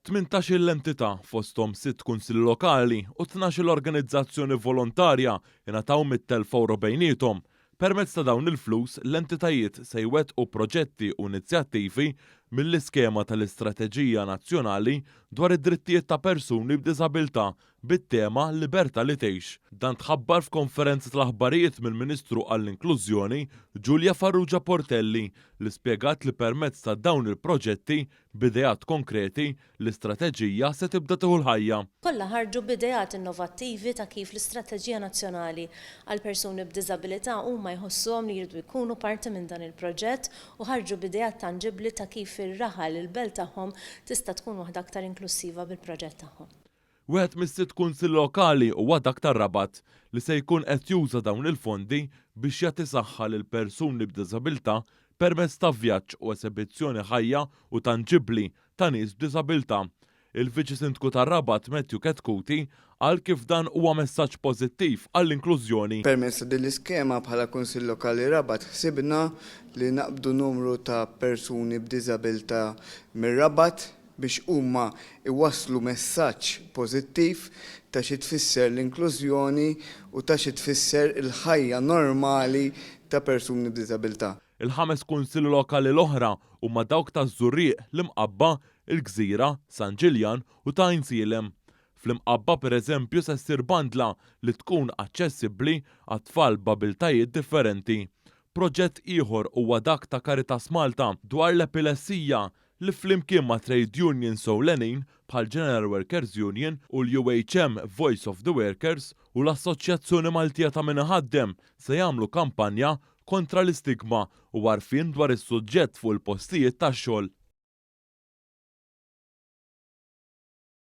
18-il entità, fosthom sitt kunsilli lokali u 12-il organizzazzjoni volontarja ingħataw 100,000 ewro bejniethom. Permezz ta' dawn il-flus, l-entitajiet se jwettqu proġetti u inizjattivi mill-iskema tal-Istrateġija Nazzjonali dwar id-Drittijiet ta' Persuni b'Diżabilità bit-tema Libertà li Tgħix. Dan tħabbar f'konferenza tal-aħbarijiet mill-Ministru għall-Inklużjoni Julia Farrugia Portelli li spjegat li permezz ta' dawn il-proġetti B'ideat konkreti, l-istrateġija se tibda tieħu l-ħajja. Kollha ħarġu b'ideat innovattivi ta' kif l-Istrateġija Nazzjonali għal Persuni b'Diżabilità huma jħossuhom li jridu jkunu parti minn dan il-proġett u ħarġu b'ideat tanġibbli ta' kif ir-raħal, il-belt tagħhom tista' tkun waħda aktar inklussiva bil-proġett tagħhom. Wieħed mis-sitt kunsilli lokali huwa dak tar-Rabat, li se jkun qed juża dawn il-fondi biex jagħti saħħa lil persuni b'diżabilità permezz ta' vjaġġ u esebizzjoni ħajja u tanġibbli ta' nies b'diżabilità. Il-Viċi Sindku tar-Rabat Matthew Chetcuti qal kif dan huwa messaġġ pożittiv għall-inklużjoni. Permezz ta' din l-iskema bħala Kunsill Lokali Rabat ħsibna li naqbdu numru ta' persuni b'diżabilità mir-Rabat biex huma jwasslu messaġġ pożittiv ta' xi tfisser l-inklużjoni u ta' xi tfisser il-ħajja normali ta' persuni b'diżabilità. Il-ħames kunsilli lokali l-oħra huma dawk taż-Żurrieq, l-Imqabba, il-Gżira, San Ġiljan u ta' Għajnsielem. Fl-Imqabba pereżempju se ssir bandla li tkun aċċessibbli għat-tfal b'abiltajiet differenti. Proġett ieħor huwa dak ta' Caritas Malta dwar l-epilessija li flimkien ma' trade unions ewlenin bħall-General Workers Union u l-UHM Voice of the Workers u l-Assoċjazzjoni Maltija ta' Min Iħaddem se jagħmlu kampanja kontra l-istigma u għarfien dwar is-suġġett fuq il-postijiet tax-xogħol.